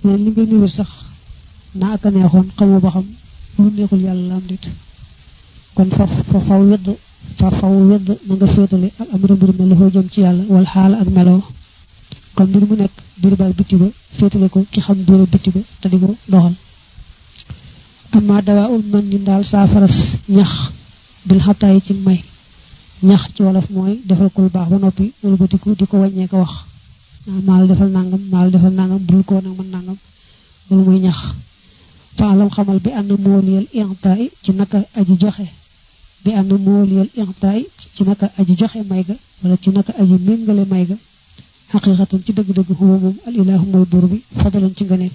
mais li nga niwul sax naa ka neexoon xamoo ba xam lu neexul yàlla la am dit kon fa faw wedd na nga féetale al amra mbir ma la jëm ci yàlla wal xaala ak meloo kon mbir mu nekk biir ba bitti ba féetale ko ki xam biir bitti ba te di ko doxal amma dawaa ul man ni daal saafaras ñax bil xataay ci may ñax ci wolof mooy defal ko lu baax ba noppi wala batiku di ko wàññee ko wax maal defal nangam bul ko nag mën nangam loolu muy ñax faalam xamal bi ànd mooliyal intaay ci naka aji joxe bi ànd mooliyal intaay ci naka aji joxe may ga wala ci naka aji méngale may ga xaqiqatan ci dëgg-dëgg huwa moom al ilahu mooy buur bi fadalan ci ngëneel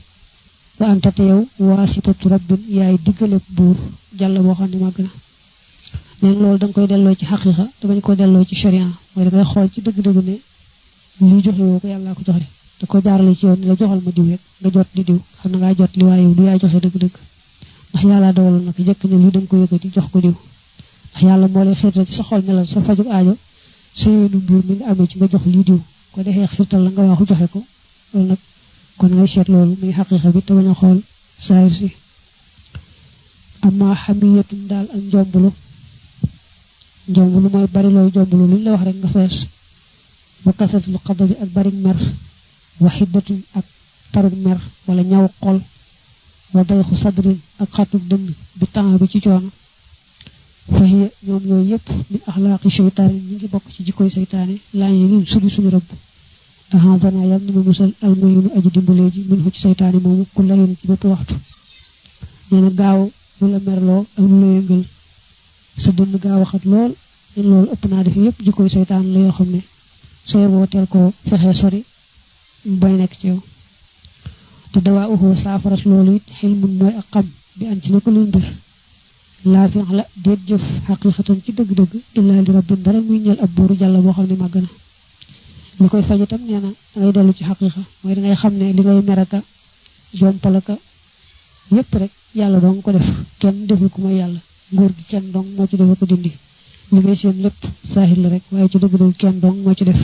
wa anta te yow waasitatu rabbin yaay diggale buur jàll boo xam ne màgg na neen loolu da nga koy delloo ci xaqiqa te bañ ko delloo ci sharia mooy da ngay xool ci dëgg-dëgg ne lii joxe woo ko yàllaa ko joxe da ko jaarale ci yoon ni la joxal ma diw rek nga jot li diw xam na ngaa jot li waaye du yaay joxe dëgg-dëgg ndax yàlla dawaloon nag jëkk ne lii da nga ko yëkkati jox ko diw ndax yàlla moo lay xiirtal ci sa xol ne la sa fajug aajo sa yoonu mbir mi nga amee ci nga jox lii diw ko defee xiirtal la nga waaxu joxe ko loolu nag kon ngay seet loolu muy xaqiqa bi te bañ a xool saayir si amma xamiyatun daal ak njombulu mooy bari looy jombulu luñ la wax rek nga fees wa kasatul xadabi ak bari mer wa xiddatun ak tarug mer wala ñaw xol wa dayxu sadrin ak xatuk dënn bi temps bi ci coono fa hiya ñoom yooyu yëpp min axlaaqi seytaane ñi ngi bokk ci jikkoy seytaane laa ñu nin suñu rëbb ahadana yal na ma musal almuyinu aji dimbalee ji min ci seytaane moomu ku la yéen ci bépp waxtu nee na gaaw lu la merloo ak lu la yëngal sa dënn gaaw waxat lool loolu ëpp naa def yëpp jikkoy seytaan la yoo xam ne sooy boo teel koo fexee sori bay nekk ci yow te dawaa uxoo saafaras loolu it xilmun mooy ak xam bi an ci ne ko luy mbir laa fi la déet jëf xaqiqatan ci dëgg-dëgg illaa li rabbin dara muy ñeel ab buuru jàlla boo xam ne màgg na li koy faj itam nee na dangay dellu ci xaqiqa mooy dangay xam ne li ngay meraka jompalaka yépp rek yàlla dong ko def kenn deful ko mooy yàlla nguur gi kenn dong moo ci defa ko dindi li ngay seen lépp saahir la rek waaye ci dëgg-dëgg kenn dong moo ci def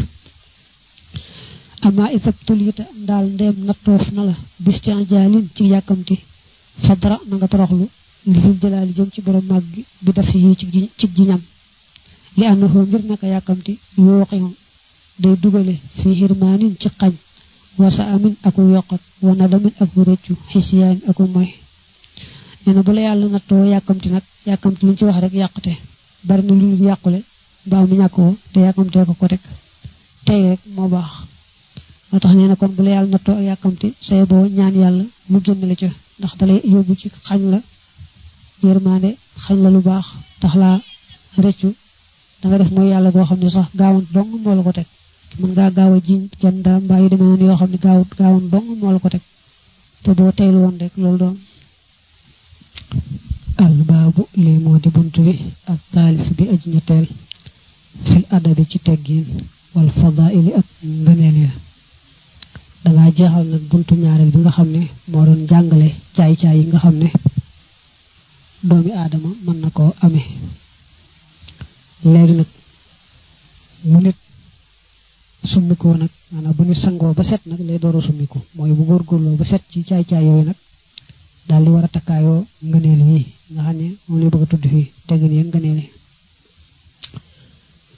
ama isab tulita daal ndeem nattoof na la bistian jaalin ci yàkkamti fadra na nga toroxlu li fil jalaali jëm ci borom màgg gi bi daf yi ci ji ñam li ànd foo ngir naka yàkkamti yooxi day dugale fii xirmaanin ci xañ wasa amin aku yokkat wa nadamin aku rëccu xisiyaan aku moy nee na bu la yàlla nattoo yàkkamti nag yàkkamti liñ ci wax rek yàqute bari na lu ñu yàqule mbaa mu ñàkkoo te yàkkamtee ko rek tey rek moo baax moo tax nee na kon bu la yàlla nattoo ak yàkkamti say boo ñaan yàlla mu génn la ca ndax dalay yóbbu ci xañ la yërmande xañ la lu baax tax laa rëccu da nga def mooy yàlla goo xam ne sax gaawoon dong moo la ko teg mën ngaa gaaw a jiñ kenn dara mbaa yu demee noonu yoo xam ne gaawoon dong moo la ko teg te boo teylu woon rek loolu doon albaabu lii moo di bunt bi ak taalis bi aj ñetteel fil adabi ci teggin wal fadaili ak ngëneel ya dangaa jeexal nag buntu ñaareel bi nga xam ne moo doon jàngale caay-caay yi nga xam ne doomi aadama mën na koo amee léegi nag mu nit summikoo nag maanaam bu nit sangoo ba set nag lay door a summiku mooy bu góorgóorloo ba set ci caay-caay yooyu nag daal di war a takkaayoo ngëneel yi nga xam ne moom lay bëgg a tudd fii teggin yi ngëneel yi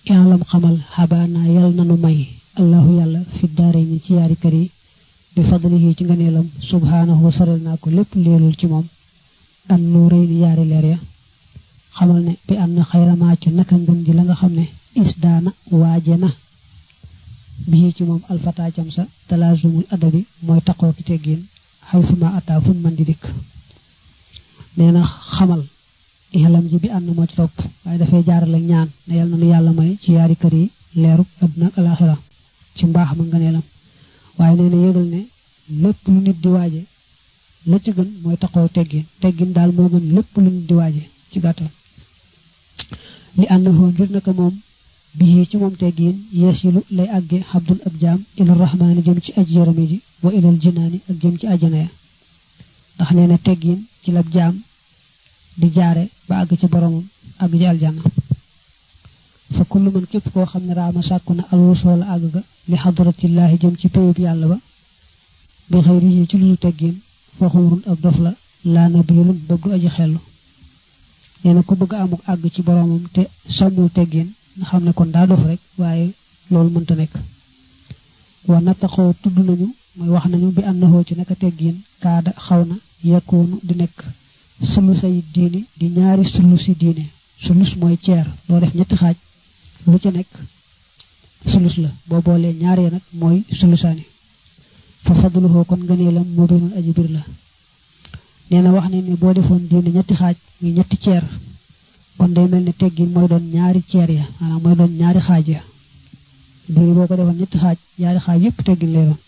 yàllam xamal xabaana yal nanu may allahu yàlla fi daare ni ci yaari kër yi bi fadlihi ci ngëneelam subhanahu sorel naa ko lépp leelul ci moom an nu rëy ni yaari leer ya xamal ne bi am na xayramaa ca naka ngën ji la nga xam ne isdaana waaje na bii ci moom alfataacam sa talaazumul adabi mooy taqoo ki teggin xaysuma ataa fun man di dikk nee na xamal ixlam ji bi ànd moo ci topp waaye dafay jaarale ñaan ne yal na nu yàlla may ci yaari kër yi leerub adduna ak alaxira ci mbaax ma ngëneelam waaye nee na yëgal ne lépp lu nit di waaje la ci gën mooy taqoo teggin daal moo gën lépp lu nit di waaje ci gàttal li ànd foo ngir naka moom bii ci moom teggin yeesilu lay àgge xabdun ab jaam ilal rahmaani jëm ci aj yërëme ji wa ilal jinaani ak jëm ci ajjana ya ndax nee na teggin ci lab jaam di jaare ba àgg ci boromam àgg ci aljanna fa kullu man képp koo xam ne raama sàkku na alwusoo la àgg ga li xadratillaahi jëm ci péyub yàlla ba bi xëyri yi ci lu teggin faxurun ab dof la laa nabilun bob du aji xellu neena ku bëgg amuk àgg ci boromam te sàmmul teggin nga xam ne kon daa dof rek waaye loolu mënta nekk wa nattaqoo tudd nañu mooy wax nañu bi ànnaxoo ci naka teggin kaada xaw na yekkoonu di nekk sulusay diini di ñaari sulusi diine sulus mooy ceer loo def ñetti xaaj lu ca nekk sulus la boo boolee ñaaree nag mooy sulusaani fa fadluhu kon ngëneelam moo binoon aji bir la nee na wax ne ni boo defoon diine ñetti xaaj muy ñetti ceer kon day mel ne teggin mooy doon ñaari ceer ya maanaam mooy doon ñaari xaaj ya diine boo ko defoon ñetti xaaj ñaari xaaj yépp teggin lay doon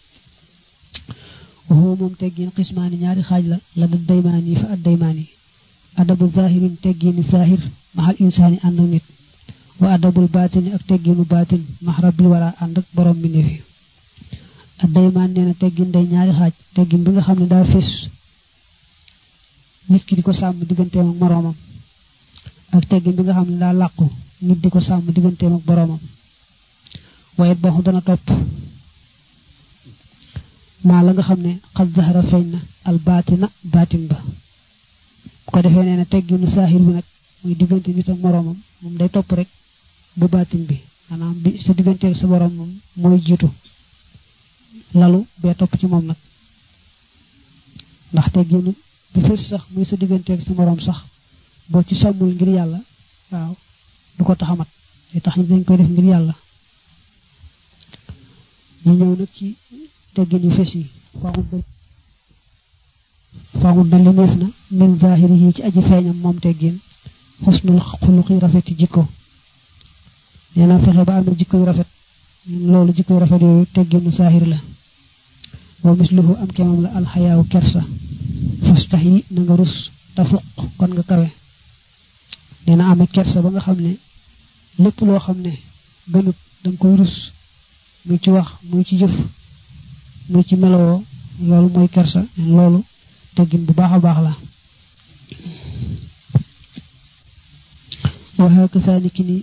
waxoo moom teggin xismaani ñaari xaaj la da daymaani fa ad daymaani adabu zahirin teggini zahir maxal insaani ànd ak nit wa adabul baatini ak tegginu baatin max rabbil wara ànd ak borom bi ne fi ad daymaan nee na teggin day ñaari xaaj teggin bi nga xam ne daa fés nit ki di ko sàmm digganteem ak moroomam ak teggin bi nga xam ne daa làqu nit di ko sàmm digganteem ak boroomam waaye it boo dana topp maa la nga xam ne xad zahara feeñ na al baatina baatin ba bu ko defee nee na tegginu saahir bi nag muy diggante nit ak moroomam moom day topp rek bu baatin bi maanaam bi sa diggante ak sa borom moom mooy jiitu lalu bee topp ci moom nag ndax tegginu bi fës sax muy sa diggante ak sa moroom sax boo ci sàmmul ngir yàlla waaw du ko taxamat day tax ñu dañ koy def ngir yàlla ñu ñëw nag ci teggin yu fes yi faaxul na limeef na min zahiri yi ci aji feeñam moom teggin xusnul xuluqi rafeti jikko nee na fexe ba amee jikko yu rafet loolu jikko yu rafet yooyu tegginu zahir la wa misluhu am kemam la alxayaawu kersa fastax yi na nga rus tafuq kon nga kawe nee na amee kersa ba nga xam ne lépp loo xam ne gënut da nga koy rus muy ci wax muy ci jëf muy ci melowoo loolu mooy kersa loolu teggin bu baax a baax la waxee ko saa niki ni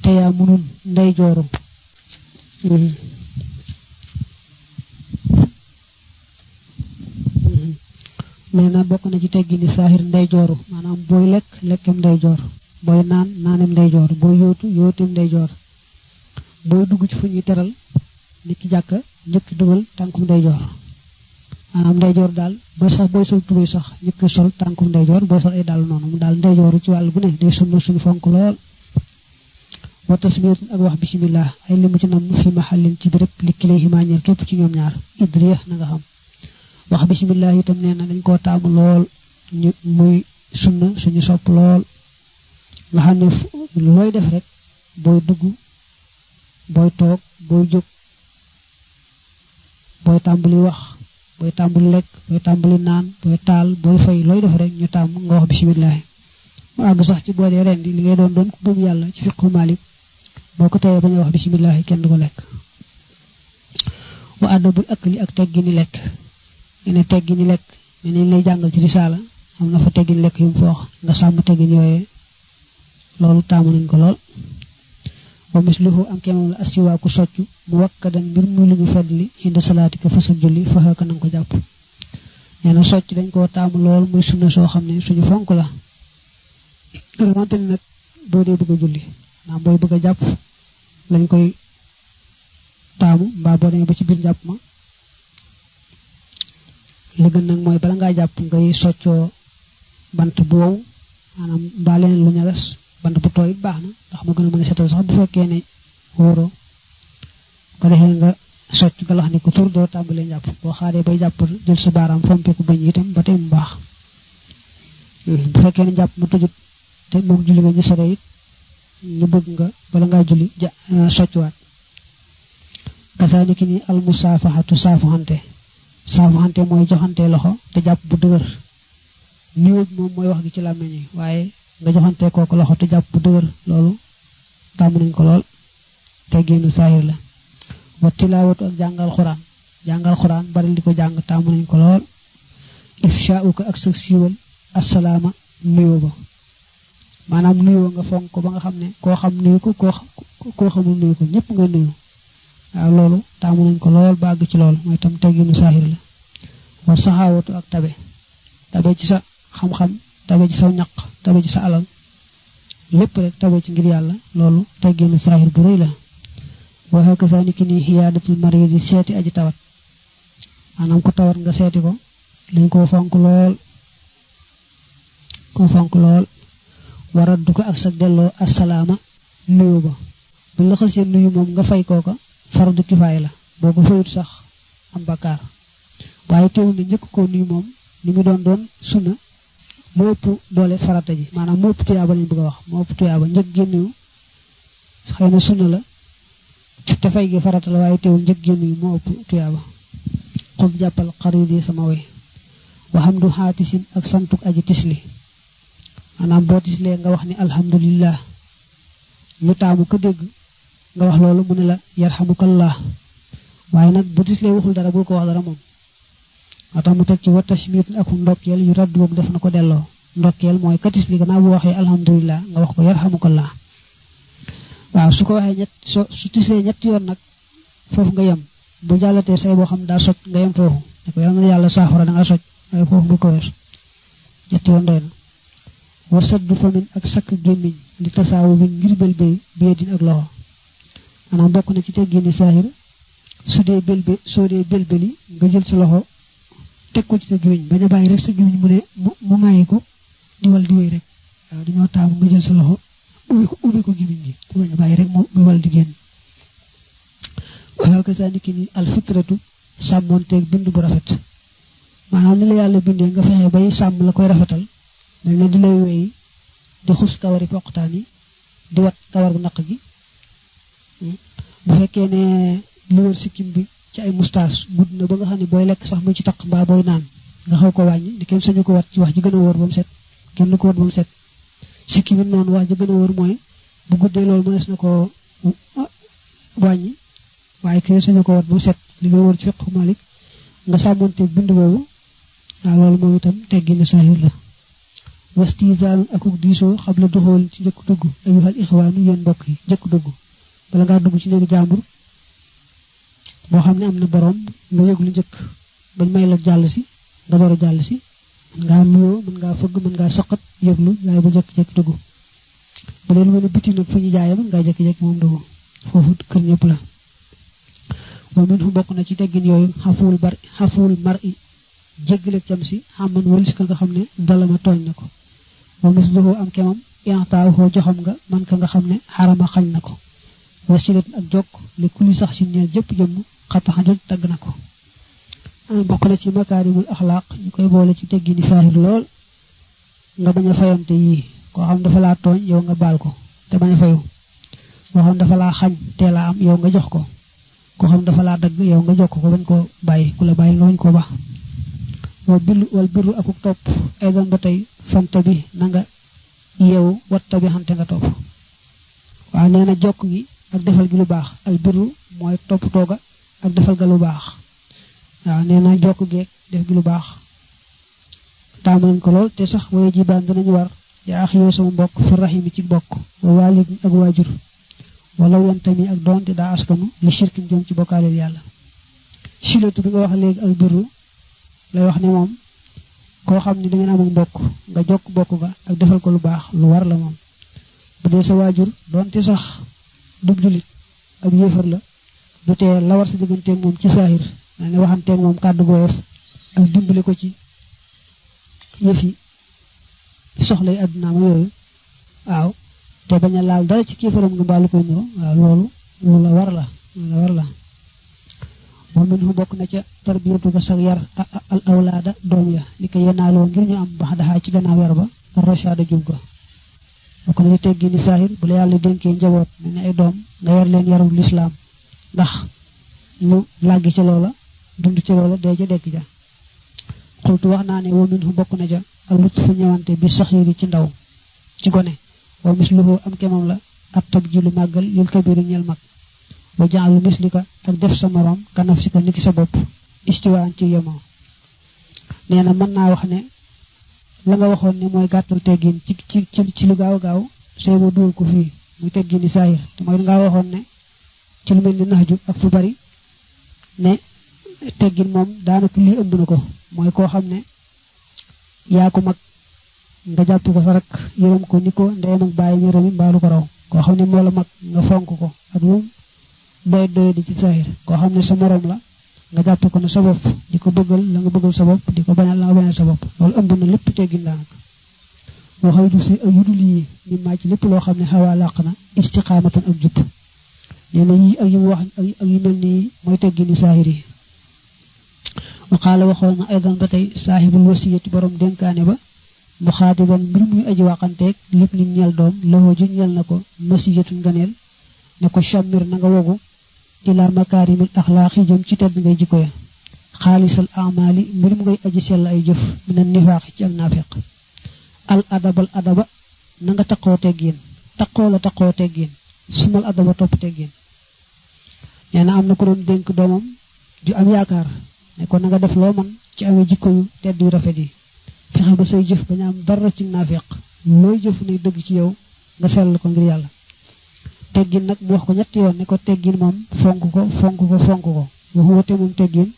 teyaa munun ndey jooru nee na bokk na ci teggini saahir ndey jooru maanaam booy lekk lekkem ndey joor booy naan naanem ndey joor booy yóotu yóotem ndey joor booy dugg ci fu ñuy teral nit ki jàkka njëkk dugal tànkum ndeyjoor maanaam ndeyjoor daal booy sax booy sol tubéy sax njëkk sol tànkum ndeyjoor booy sol ay dàll noonu mu daal ndeyjooru ci wàll bu ne day sunna suñu fonk lool wa tasmiyat ak wax bismillah ay limu ci nam fi mahallin ci béréb li kilayhi ñeel képp ci ñoom ñaar idriya na nga xam wax bismillah itam nee na dañ koo taamu lool ñu muy sunna suñu sopp lool nga xam ne looy def rek booy dugg booy toog booy jóg booy tàmbali wax booy tàmbali lekk booy tàmbali naan booy taal booy fay looy def rek ñu tàmm nga wax bismillah mu àgg sax ci boo dee rendi li ngay doon ku gëm yàlla ci fiqhu Maalik boo ko teyee bañ a wax bismillah kenn du ko lekk wa adabul akli ak teggini lekk ne teggini lekk ne nañ lay jàngal ci risaala am na fa teggini lekk yu mu fa wax nga sàmm teggin yooyee loolu taamu nañ ko lool wa misluhu am kemam la asiwaa ku soccu mu wakkadan mbir muy lu ñu feddli inda salaatika fa sa julli fa xëkk nanga ko jàpp nee na socc dañ koo taamu lool muy sunna soo xam ne suñu fonk la rawante ni nag boo dee bëgg a julli naam booy bëgg a jàpp lañ koy taamu mbaa boo demee ba ci biir jàpp ma li gën nag mooy bala ngaa jàpp ngay soccoo bant bu wow maanaam mbaa leneen lu ñagas bant bu tooy baax na ndax mu gën a mën a setal sax bu fekkee ne wóoroo ko defee nga socc nga lax ni ko tur doo tàmbalee jàpp boo xaaree bay jàpp jël sa baaraam fompe ko bañ itam ba tey mu baax bu fekkee ne jàpp mu tëjut te moom julli nga ñu sore it ñu bëgg nga bala ngaa julli soccuwaat kasaaniki ni almusaafaxatu saafuxante mooy joxante loxo te jàpp bu dëgër nuyoo moom mooy wax gi ci làmmiñ yi waaye nga joxante kooku loxo te jàpp bu dëgër loolu tàmm nañ ko lool teggeenu saahir la wa tilaawatu ak jàngal xuraan bari li ko jàng tàmm nañ ko lool ifshaa'uka ak sa siiwal assalaama nuyoo ba maanaam nuyoo nga fonk ko ba nga xam ne koo xam nuyu ko koo xamul nuyu ko ñëpp nga nuyu waaw loolu taamu nañ ko lool ba àgg ci lool mooy tam tegginu saahir la wa saxaawatu ak tabe ci sa xam-xam tabe ci sa ñaq tabe ci sa alal lépp rek tabe ci ngir yàlla loolu tegginu saahir bu rëy la wa hakaza niki ni xiyaadatul maridi seeti aji tawat maanaam ku tawat nga seeti ko lañ ko fonk lool waraddu ko ak sa delloo assalaama nuyu ba bu la xasee nuyu moom nga fay kooka fardu kifaaya la boo ko fayut sax am bakkaar waaye teewul ne njëkk koo nuyu moom li mu doon sunna moo ëpp doole farata ji maanaam moo ëpp tuyaaba lañ bëgg a wax moo ëpp tuyaaba njëkk gi nuyu xëy na sunna la te fay gi farata la waaye teewul njëkk gi nuyu moo ëpp tuyaaba xul jàppal xarit yi sama way waxamdu xaatisin ak santuk aji tisli maanaam boo tislee nga wax ni alhamdulillah ñu taamu ko dégg nga wax loolu mu ne la yarhamukallah waaye nag bu tislee waxul dara bul ko wax dara moom moo tax mu teg ci wa tashmit ak ndokkeel yu raddu boog def na ko delloo ndokkeel mooy ka tisli gannaaw bu waxee alhamdulillah nga wax ko yarhamukallah waaw su ko waxee su tislee ñetti yoon nag foofu nga yem bu jàllatee say boo xam daa soj nga yem foofu ne ko yal na yàlla saafara da nga soj waaye foofu bu ko wér ñetti yoon doy na wa saddu famin ak sakk gémmiñ li tasaawu bi ngir belbéy biyedin ak loxo maanaam bokk na ci teggini saahir soo dee belbéli nga jël sa loxo teg ko ci sa gémmiñ bañ a bàyyi rek sa gémmiñ mu ne mu ŋàyyi ko di wal di wéy rek waaw dañoo taamu nga jël sa loxo ubbi ko gémmiñ gi te bañ a bàyyi rek mu wal di génn waaw kasa niki ni alfitratu sàmmoonteeg bind bu rafet maanaam ni la yàlla bindee nga fexe bay sàmm la koy rafetal mel ne di lay wéy di xus kawari poqtaan yi di wat kawar bu naq gi bu fekkee ne li wër sikkim bi ci ay moustache gudd na ba nga xam ne booy lekk sax mu ci taq mbaa booy naan nga xaw ko wàññi di kenn sañu ko wat ci wax ji gën a wóor ba mu set kenn du ko wat ba mu set sikkim it noonu wax ji gën a wóor mooy bu guddee loolu mënees na ko wàññi waaye kenn sañu ko wat ba mu set li nga wóor ci fiqhu Malik nga sàmmonteeg bind boobu waaw loolu moom itam teggini saahir la wastizaan akuk diisoo xam la doxool ci njëkk dugg ayuhal ixwaanu yéen mbokk yi njëkk dugg bala ngaa dugg ci néegu jàmbur boo xam ne am na borom nga yëglu njëkk bañ may la jàll si nga door a jàll si mën ngaa nuyoo mën ngaa fëgg mën ngaa saqat yëglu waaye ba jëkk-jëkk dugg bu leen mën a biti nag fu ñu jaayee mën ngaa jëkki-jëkki moom dugg foofu kër ñëpp la moom min fu bokk na ci teggin yooyu xafuul mar i jéggale cam si xamman walis ka nga xam ne dalama tooñ na ko moom mis doxoo am kemam intaaw joxam nga man ka nga xam ne xarama xañ na ko wasilat ak jokk li kuli sax si ñeel jëpp jëmm xataxa joj tagg na ko bokk na ci makaarimul axlaaq ñu koy boole ci teggini saahir lool nga bañ a fayante yii koo xam dafa laa tooñ yow nga baal ko te bañ a fayu koo xam dafa laa xañ teelaa am yow nga jox ko koo xam dafa laa dagg yow nga jokk ko bañ koo bàyyi ku la bàyyi nga bañ koo baax wal birru akuk topp ay doon ba tey fante bi na nga yeewu watta bi xante nga topp waaw nee na jokk gi ak defal gi lu baax al birru mooy topp tooga ak defal ga lu baax waaw nee na jokk geeg def gi lu baax taamu nañ ko lool te sax waye jibaan danañu war yaa ax yow sama mbokk fi rahimi ci bokk wa waalid ak waajur wala wentami ak doonte daa askanu li shirkin jëm ci bokkaaleel yàlla silatu bi nga wax léegi ak birru lay wax ne moom koo xam ne da ngeen amul mbokk nga jokk bokk ga ak defal ko lu baax lu war la moom bu dee sa waajur doonte sax dub julit ab yéefar la du tee la war sa digganteeg moom ci saahir ne waxanteeg moom kàddu gooyof ak dimbali ko ci yëf yi soxla yi àddunaama yooyu waaw te bañ a laal dara ci kéefaram nga mbaalu koy nuro waaw loolu lu la war la moom min fu bokk na ca tarbiyatu ga sag yar al awlaada doom ya li ko yenaaloo ngir ñu am bax daxaa ci gannaaw yar ba rachada jub ga bokk na ci teggi ni saahir bu la yàlla dénkee njaboot mel ne ay doom nga yar leen yarul lislaam ndax ñu làggi ca loola dund ca loola dee ca dekk ja xultu wax naa ne wa min fu bokk na ca al lutfu ñëwante bi saxiiri ci ndaw ci gone wa misluhu am kemam la at tab ji lu màggal lil kabiri ñeel mag ba jaalu mislika ak def sa morom kanaf si ka niki sa bopp istiwaan ci yemoo nee na mën naa wax ne la nga waxoon ne mooy gàttal teggin ci lu gaaw gaaw sey ba dugal ko fii muy teggini saahir te mooy nga waxoon ne ci lu melni nahju ak fu bari ne teggin mom daanaka li ëmb nako moy ko xamne ya ko mag nga japp ko fa rek yërem ko niko ndeyam ak baye yëremi mbaalu ko raw ko xamne mo la mag nga fonk ko ak lu doy di ci zahir ko xamne sa morom la nga japp ko na sa bop diko bëggal la nga bëggal sa bop diko bañal la nga bañal sa bop lolu ëmb na lepp teggin daanaka waxay du ci ayudul yi ni ma ci lepp lo xamne xawa laqna istiqamatan ak jup neena yi ak yu wax ak yu melni moy teggini zahiri وقال وخونا ايضا بتاي صاحب الوصيه borom denkaane ba mukhadiban mbir muy aji waxantek lepp ni ñel doom lo ju ñel nako masiyatu nganel nako shamir na nga wogu ila makarimil akhlaqi jëm ci tedd ngay jikko ya khalisal a'mali mbir mu ngay aji sel ay jëf min nifaq ci ak nafiq al adaba na nga takko teggin takko teggin sumal adaba top teggin neena amna ko doon denk doomam ju am yaakar ne ko nga def lo man ci amé jikko yu tedd yu rafet yi fexé ba say jëf baña am dara ci nafiq loy jëf ni dëgg ci yow nga sel ko ngir yalla teggin nak mu wax ko ñetti yoon ne ko teggin mom fonk ko waxu wote mom teggin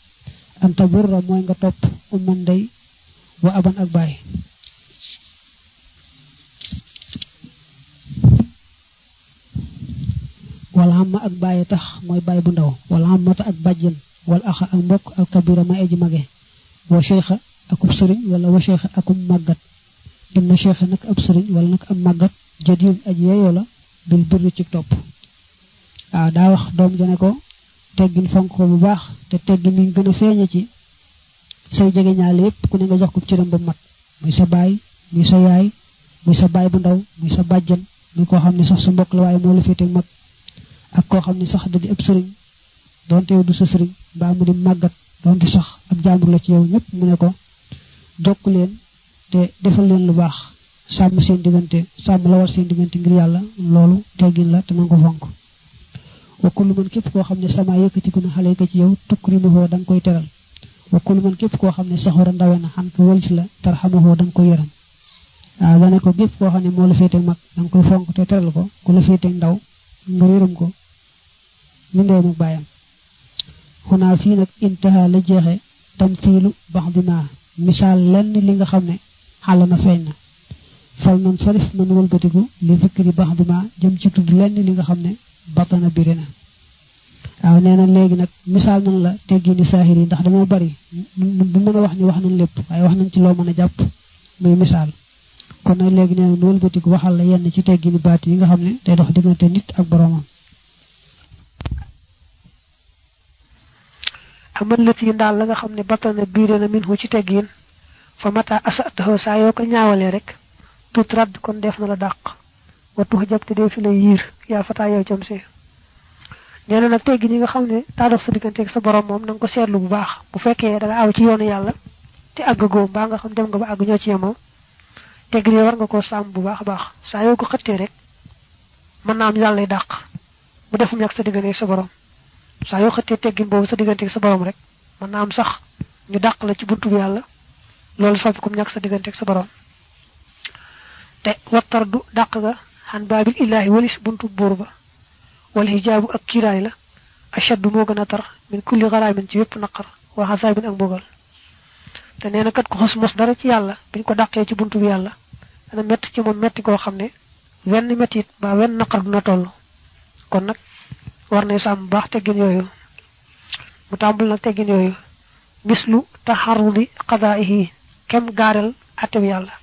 anta burra moy nga top umman day wa aban ak bay wala amma ak baye tax moy bay bu ndaw wala amma ak bajjen wal akha ak mbok al kabira ma aji mage wa shaykha akub serigne wala wa shaykha akum magat inna shaykha nak ab serigne wala nak am magat jadid aji yeyo la bil birri ci top da wax dom jene ko teggin fonk ko bu baax te teggin mi gëna feñe ci say jege ñaal yépp ku ne nga jox ko ci ba mat muy sa bay muy sa yaay muy sa bay bu ndaw muy sa bajjan muy ko xamni sax sa mbokk la waye mo la fété mag ak ko xamni sax da di ab serigne donte du sa serigne ba mu di magat donte sax ab jambur la ci yow ñep mu ne ko dokku len te defal len lu bax sam seen digënté sam la war seen digënté ngir yalla lolu teggin la te nango fonk wa kullu man kep ko xamne sama yëkëti ko na xalé ka ci yow tukrimuhu dang koy teral wa kullu man kep ko xamne saxora ndawé na xan ko wëls la tarhamuhu dang koy yaram ba ne ko gep ko xamne mo la fété mag dang koy fonk te teral ko ku la fété ndaw nga yaram ko ni ndey mu bayam huna fi nak intaha la jexé tamthilu ba'dima misal lenn li nga xamne halana feñna fal man sarif man wal batiku li zikri ba'dima jëm ci tudd lenn li nga xamne batana birina aw neena legi nak misal nan la teggini sahiri ndax dama bari du mëna wax ni wax nañ lepp ay wax nañ ci lo mëna japp muy misal kon nak legi neena wal batiku waxal la yenn ci teggini baat yi nga xamne day dox digënté nit ak boromam amal lati ndal la nga xamne batana birina minhu ci teggin fa mata asatahu sa yo ko ñaawale rek tout rad kon def na la daq watu hajab te def la yir ya fata yow jam se neena nak teggin yi nga xamne ta dox sa digënté ak sa borom mom nang ko sétlu bu baax bu fekkee da nga aw ci yoonu yalla te aggo ba nga xam dem nga ba ag ñoo ci yamo teggin war nga ko sam bu baax baax sa yo ko xëtte rek man na am yalla lay daq bu defum yak sa digënté ak sa borom sa yo xëtte teggin bobu sa digënté ak sa borom rek man na am sax ñu daq la ci buntu yalla lolu soppi kum ñak sa digënté ak sa borom te wattardu daq ga han babil ilahi walis buntu burba wal hijabu ak kiray la ashaddu mo gëna tar min kulli gharamin ci yépp naqar wa hasabin ak bogal te neena kat ko xos mos dara ci yalla biñ ko daqé ci buntu bi yalla dana metti ci mom metti ko xamné wenn metti ba wenn naqar duna tollu kon nak war na sam baax teggin yoyu mu tambul nak teggin yoyu mislu taharrudi qada'ihi kem garal atem yalla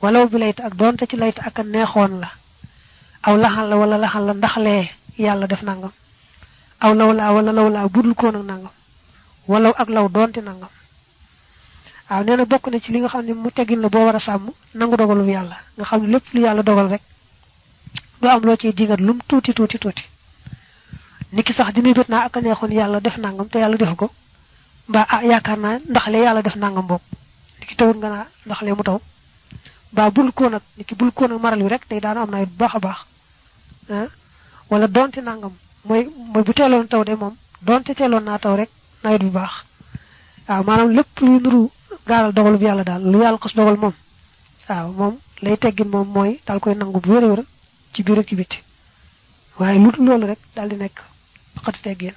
walaw bi layt ak donte ci layt ak neexon la aw lahal la wala lahal la ndaxlé yalla def nangam aw lawla wala lawla budul ko nak nangam walaw ak law donte nangam aw neena bokku na ci li nga xamni mu teggin la bo wara sam nangu dogalu yalla nga xamni lepp lu yalla dogal rek do am lo ci digat lum tuti niki sax dimi bet na ak neexon yalla def nangam te yalla def ko ba yakarna ndaxlé yalla def nangam bok niki tawul nga na ndaxlé mu taw ba bul ko nak niki bul ko nak maral wi rek tay daana am na bu baaxa baax wala donte nangam moy bu telon taw de mom donte telon na taw rek nawet bu baax manam lepp luy nuru garal dogal bi yalla dal lu yalla xos dogal mom mom lay teggin mom moy dal koy nangu bu wéré wéré ci biir ak ci biti waye lu lolu rek dal di nek xati teggin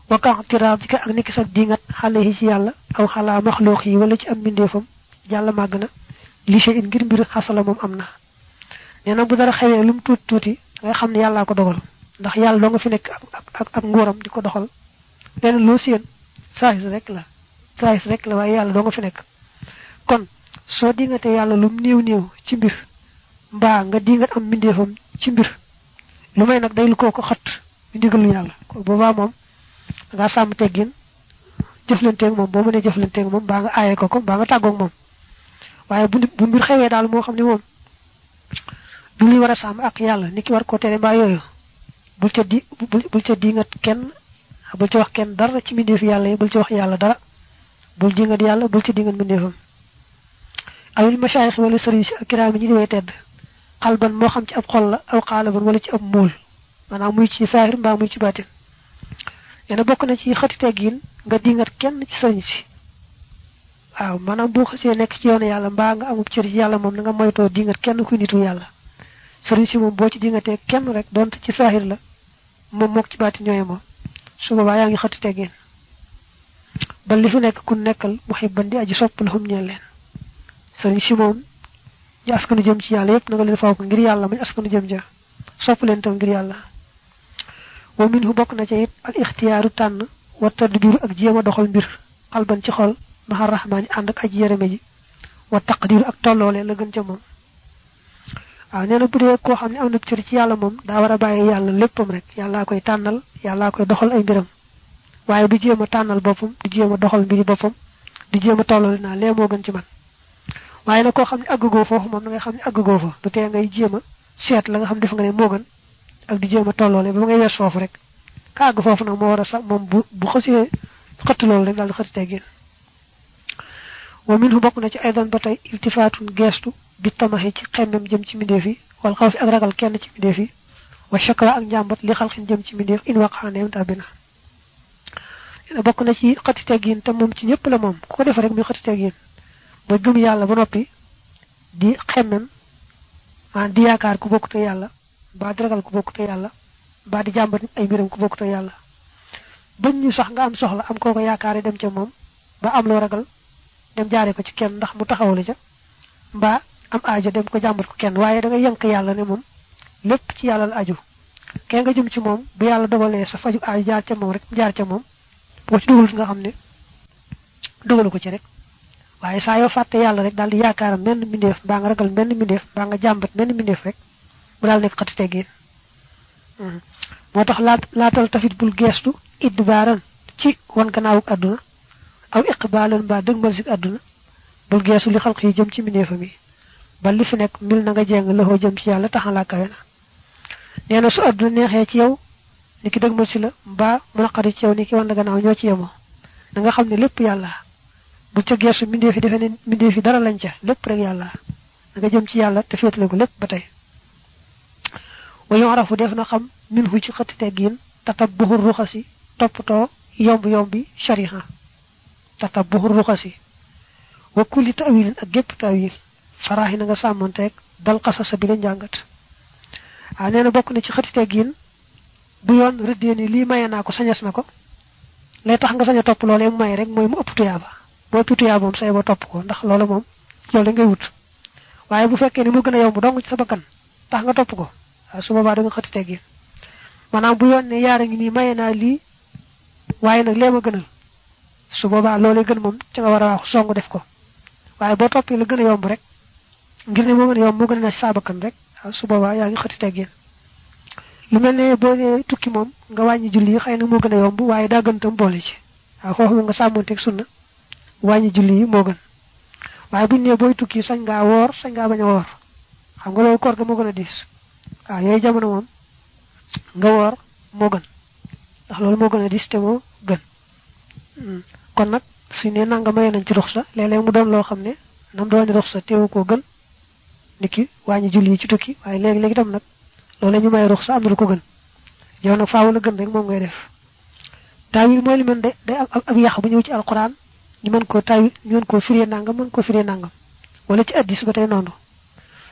wa ka tiraadika ak niki sak dingat alayhi ci yalla aw xala makhluq yi wala ci am mindefam jalla magna li shay'in ngir mbir xasala mom amna neena bu dara xewé lum tuti nga xamni yalla ko dogal ndax yalla do nga fi nek ak nguuram diko doxal len lo seen saayis rek la way yalla do nga fi nek kon so dingate yalla lum neew ci mbir mba nga dingat am mindefam ci mbir lu may nak day lu ko xat ndigalu yalla ko boba mom nga sam teggin jëflante ak mom bo mëne jëflante ak mom ba nga ayé ko ba nga taggo ak mom waye bu mbir xewé dal mo xamni mom du li wara sam ak yalla niki war ko téré ba yoyu bu ca di nga kenn bu ci wax kenn dara ci mindef yalla yi bu ci wax yalla dara bu di nga yalla bu ci di nga mindefam awil mashayikh wala serigne ci kiram ñi di tedd qalban mo xam ci ab xol la aw qalaban wala ci ab mool manam muy ci zahir mba muy ci batin ene bokk na ci xati teggin nga dingat kenn ci serigne ci waaw manam bu xasse nek ci yoonu yalla mba nga amu ci yalla mom nga moyto dingat kenn ku nitu yalla serigne ci mom bo ci dingate kenn rek donte ci zahir la mom mok ci batin ñoy mo su baba yaangi xati teggin ba li fi nek ku nekkal muhibban di aji sopp lahum ñeel leen serigne ci mom ñu askanu jëm ci yalla yépp nga leen faaw ko ngir yalla mañ askanu jëm ja sopp leen tam ngir yalla wa minhu bok na ci it al ikhtiyaru tan wa tadbiru ak jema doxal mbir qalban ci xol mahar rahmani and ak aji yereme ji wa taqdiru ak tollole la gën ci mom neena bu dee ko xamni amna ci ci yalla mom da wara baye yalla leppam rek yalla koy tanal yalla koy doxal ay mbiram waye du jema tanal bopum du jema doxal mbiri bopum du jema tollole na le mo gën ci man waye na ko xamni aggo fofu mom nga xamni aggo fa du té ngay jema set la nga xam def nga ne mo gën ak di jema tollole ba ngay wess fofu rek ka ag fofu nak mo wara sax mom bu xasse xat lol rek dal xat teggin wa minhu bokku na ci aydan batay iltifatun gestu bi tamahi ci xemmem jëm ci mindefi wal xawfi ak ragal kenn ci mindefi wa shakra ak njambat li xalxin jëm ci mindef in waqane tabina ina bokku na ci xat teggin tam mom ci ñepp la mom ko def rek muy xat teggin moy gëm yalla ba nopi di xemmem man di yaakar ku bokku te yalla ba di ragal ku bokku te yalla ba di jambat ay mbiram ku bokku te yalla bañ ñu sax nga am soxla am koko yaakaare dem ci mom ba am lo ragal dem jaare ko ci kenn ndax mu taxawul ca ba am aajo dem ko jambat ko kenn waye da nga yank yalla ne mom lepp ci yalla la aju ke nga jëm ci mom bu yalla dogalé sa faju aajo jaar ci mom rek jaar ci mom bo ci dugul nga xamne dogalu ko ci rek waye sa yo fatte yalla rek dal di yaakar benn mindef ba nga ragal benn mindef ba nga jambat benn mindef rek bu dal nek xati teggin motax laatal tafit bul gestu idbaran ci won gannaaw aduna aw iqbalan ba deugmal ci aduna bul gestu li xalq yi jëm ci mindefami ba li fi nek mil na nga jeng la ho jëm ci yalla taxala kawena neena su aduna nexé ci yow niki deugmal ci la ba mu naqari ci yow niki won gannaaw ñoo ci yemo da nga xamni lepp yalla bu ca gestu mindefi defene mindefi dara lañ ca lepp rek yalla da nga jëm ci yalla te fétalé ko lepp batay wa yu'rafu defna xam minhu ci xati teggin tatabbuhu rukhasi toppto yombi shariha tatabbuhu rukhasi wa kulli ta'wil ak gep ta'wil farahi nga samonté dal qasasa bi la jangat neena bokku na ci xati teggin bu yoon reddeni li mayena ko sañas nako lay tax nga saña top lolé may rek moy mu ëpp tuyaba bo tuyaba mom say bo top ko ndax lolu mom lolu ngay wut waye bu fekkee ni mo gëna yomb dong ci sa bakkan tax nga top ko su boba da nga xati teggin manam bu yoon ne yaara ngi ni mayena li waye nak lema gënal su boba lolé gën mom ci nga wara wax songu def ko waye bo topé la gëna yomb rek ngir ne mo gëna yomb mo gëna na sa bakkan rek su boba ya ngi xati teggin lu melne bo ne tukki mom nga wañi julli xeyna mo gëna yomb waye da gën tam bolé ci fofu nga samonté ak sunna wañi julli mo gën waye buñ ne boy tukki sañ nga wor sañ nga baña wor xam nga lolu koor ga mo gëna dis yoy jamono mom nga wor mo gën ndax lolu mo gëna dis té mo gën kon nak suñu nanga may nañ ci ruxsa lélé mu doon lo xamné nam doon ruxsa téwu ko gën niki wañi julli ci tukki waye légui tam nak lolu ñu may ruxsa am lu ko gën yow nak faawu la gën rek mom ngay def tawil moy li man day ab yax bu ñew ci alquran ñu mën ko tawil ñu mën ko firé nangam mën ko firé nangam wala ci hadith ba tay nonu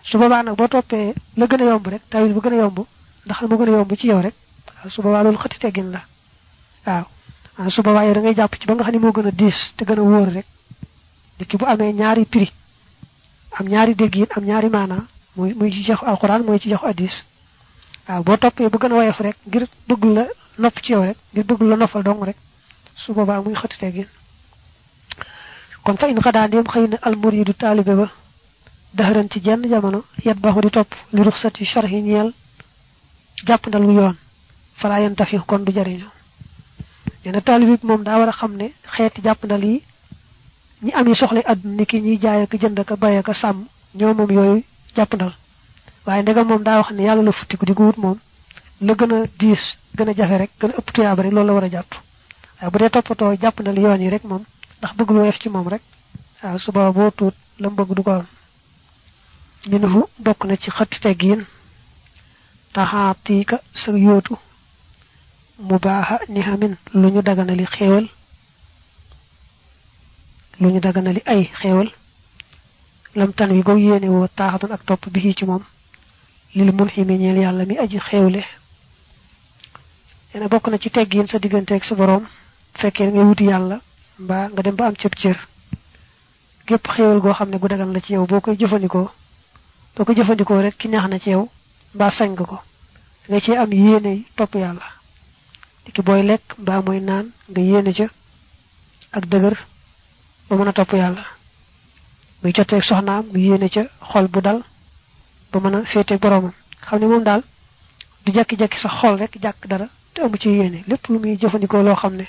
su baba nak bo topé la gëna yomb rek tawil bu gëna yomb ndax mo gëna yomb ci yow rek su boobaa loolu xëtti teggin la waaw su boobaa da ngay jàpp ci ba nga xam ne moo gën a diis te gën a wóor rek ki bu amee ñaari prix am ñaari déggin am ñaari maanaa muy ci jox alquran mooy ci jox hadis waaw boo toppee bu gën a woyof rek ngir bëgg la nopp ci yow rek ngir bëgg la noppal dong rek su boobaa muy xëtti teggin kon fa in xadaa ndéem xëy na almuridu taalibe ba daxaran ci jenn jamono yet baxu di topp li ruxsati sharhi ñeel jàpp ndal wu yoon falaa yen tafi kon du jariñu nee na taalibe bi moom daa war a xam ne xeeti jàpp ndal yi ñi am yi soxla àdduna ni ki ñiy jaay ak jënd ak bay ak sàmm ñoo moom yooyu jàpp ndal waaye ndegam moom daa wax ne yàlla la futtiku di ko wut moom la gën a diis gën a jafe rek gën a ëpp tuyaaba rek loolu la war a jàpp waaye bu dee toppatoo jàpp ndal yoon yi rek moom ndax bëgg lu woyof ci moom rek waaw suba boo tuut la mu bëgg du ko am minhu bokk na ci xëtt teggiin taxaatiika sa yóotu mu baaxa ni xamin lu ñu daganali xéewal lu ñu daganali ay xéewal lam tan wi go yéene woo taaxatan ak topp bi ci moom lil mun ximi ñeel yàlla mi aji xéewle yene bokk na ci teggiin sa digganteeg sa boroom fekkee ngay wuti yàlla mbaa nga dem ba am cëb cër gépp xéewal goo xam ne gu dagan la ci yow boo koy jëfandikoo rek ki neex na ci yow mbaa sañ nga ko nga ci am yéene topp yàlla ki booy lekk mbaa mooy naan nga yéene ca ak dëgër ba mën a topp yàlla muy jotteeg soxnaam nga yéene ca xol bu dal ba mën a féeteeg boroomam xam ne moom daal du jekki-jekki sa xol rek jàkk dara te amu ci yéene lépp lu muy jëfandikoo loo xam ne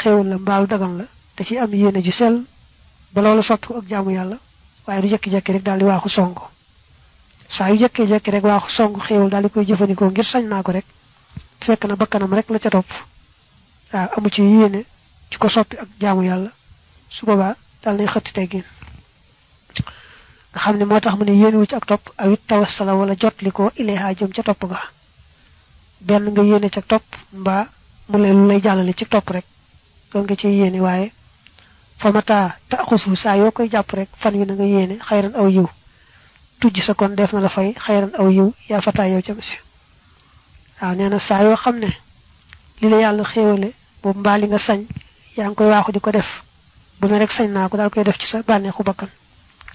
xéewal la mbaalu dagan la te ci am yéene ju sell ba loolu soppi ko ak jaamu yàlla waaye du jekki-jekki rek daal di waaxu songu saa yu jekkee-jekki rek waaxu songu xéewal daal di koy jëfandikoo ngir sañ naa ko rek fekk na bakkanam rek la ca topp waaw amu ci yéene ci ko soppi ak jaamu yàlla su boobaa daal nay xëtti teggin nga xam ne moo tax mu ne yéene wu ci ak topp awit tawassala wala jotli ko ilayha jëm ca topp ga benn nga yéene ca topp mbaa mu lay lu lay jàllale ci topp rek loolu nga ci yéene waaye famata taxusu saa yoo koy jàpp rek fan wi na nga yéene xayran aw yiw tujj sa kon def na la fay xayran aw yiw yaa fataa yow cam si waaw nee na saa yoo xam ne li la yàlla xéewale boobu mbaa li nga sañ yaa ngi koy waaxu di ko def bu ne rek sañ naa ko daal koy def ci sa bànneexu bakkan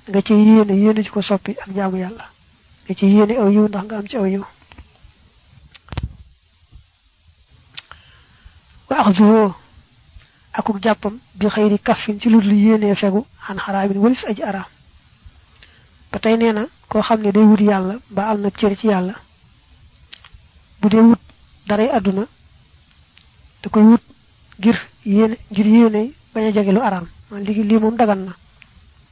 nga ci yéene ci ko soppi ak jaamu yàlla nga ci yéene aw yiw ndax nga am ci aw yiw waaxduwoo akuk jàppam bi xëyri kaffin ci lu dul yéenee fegu xan xaraamin walis aji araam ba tey nee na koo xam ne day wut yàlla ba am na cër ci yàlla bu dee wut daray àdduna da koy wut ngir yéene bañ a jege lu araam man lii moom dagan na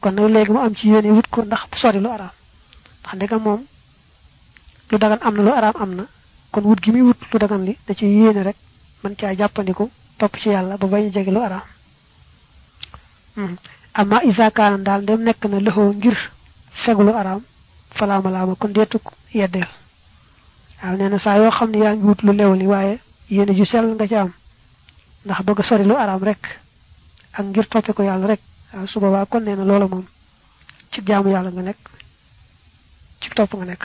kon nag léegi mu am ci yéene wut ko ndax sori lu araam ndax ndegam moom lu dagan am na lu araam am na kon wut gi muy wut lu dagan li da ci yéene rek man caa jàppandiku topp ci yàlla ba bañ a jege lu araam amma isa kaana daal ndem nekk na lëxoo ngir fegu lu araam falaama laama kon deetuk yeddeel waaw nee na saa yoo xam ne yaa ngi wut lu lew li waaye yéene ju sell nga ci am ndax bëgg a sori lu araam rek ak ngir toppe ko yàlla rek waaw su boobaa kon nee na loola moom ci jaamu yàlla nga nekk ci topp nga nekk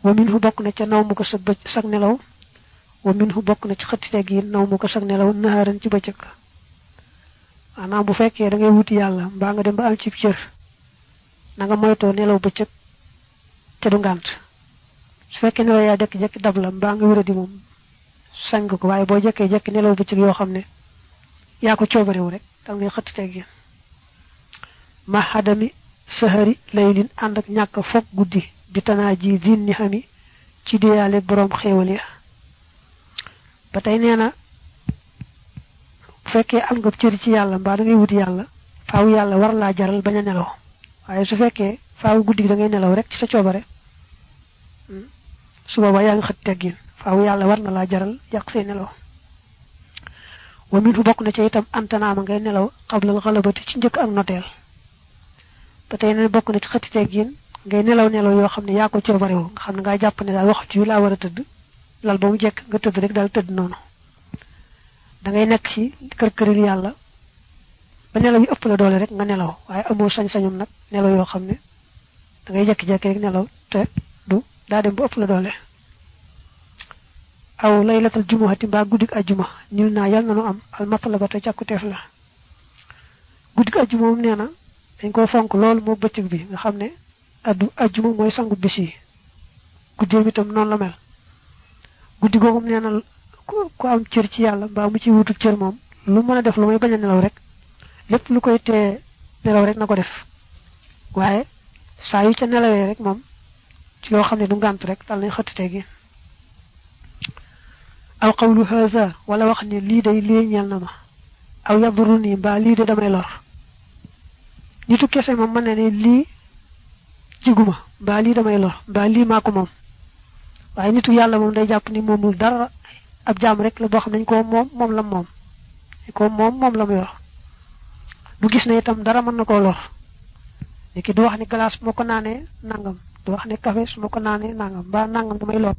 wa minhu bokk na ca naw mu ko sag nelaw wa minhu bokk na ci xëtti teg yi naw mu ko sag nelaw naxaaran ci bëccëg maanaam bu fekkee da ngay wuti yàlla mbaa nga dem ba am ci cër na nga moytoo nelaw bëccëg te du ngànt su fekkee nelaw yaa jekki-jekki dab la mbaa nga wéradi moom sañ nga ko waaye boo jekkee-jekki nelaw bëccëg yoo xam ne yaa ko coobarewu rek dal ngay xëtti teg yi ma xadami sahari laylin ànd ak ñàkk foog guddi bi tanaa ji din ni xami ci diyaale boroom xéewal ya ba tey nee na bu fekkee am nga cëri ci yàlla mbaa da ngay wuti yàlla faaw yàlla war laa jaral bañ a nelaw waaye su fekkee faaw guddi gi da ngay nelaw rek ci sa coobare su boobaa yaa ngi xëtt teggin faaw yàlla war na laa jaral yàq say nelaw wa min fu bokk na ci itam antanaama ngay nelaw xablal xalabati ci njëkk ak noteel ba tey nee bokk na ci xëtti teggin ngay nelaw yoo xam ne yaa ko coobarewu nga xam ne ngaa jàpp ne daal waxtu yu laa war a tëdd lal ba mu jekk nga tëdd rek daal tëdd noonu da ngay nekk ci kër-këril yàlla ba nelaw yi ëpp la doole rek nga nelaw waaye amoo sañ-sañum nag nelaw yoo xam ne da ngay jekki-jekki rek nelaw te du daa dem ba ëpp la doole aw laylatul jumu'ati ba guddik aljuma nil na yal nanu am al matlabata ciakutef la guddik aljuma mom neena dañ ko fonk lool mo beccëg bi nga xamne aljuma moy sangu bisi guddi mi tam non la mel guddi gogum neena ko am cër ci yalla ba mu ci wutu cër mom lu mëna def lu may baña nelaw rek lepp lu koy té nelaw rek nako def waye sa yu ca nelawé rek mom ci lo xamne du ngant rek dal lay xëtté gi aw qawlu hadha wala wax ni li day li ñal na ma aw yadruni ba li de damay lor nitu kesse mom man ne li ciguma ba li damay lor ba li mako mom waye nitu yalla mom day japp ni momul dara ab jam rek la bo xam nañ ko mom la mom ko mom la mu yor du gis ne itam dara man nako lor niki du wax ni glace moko nané nangam du wax ni café moko nané nangam ba nangam damay lor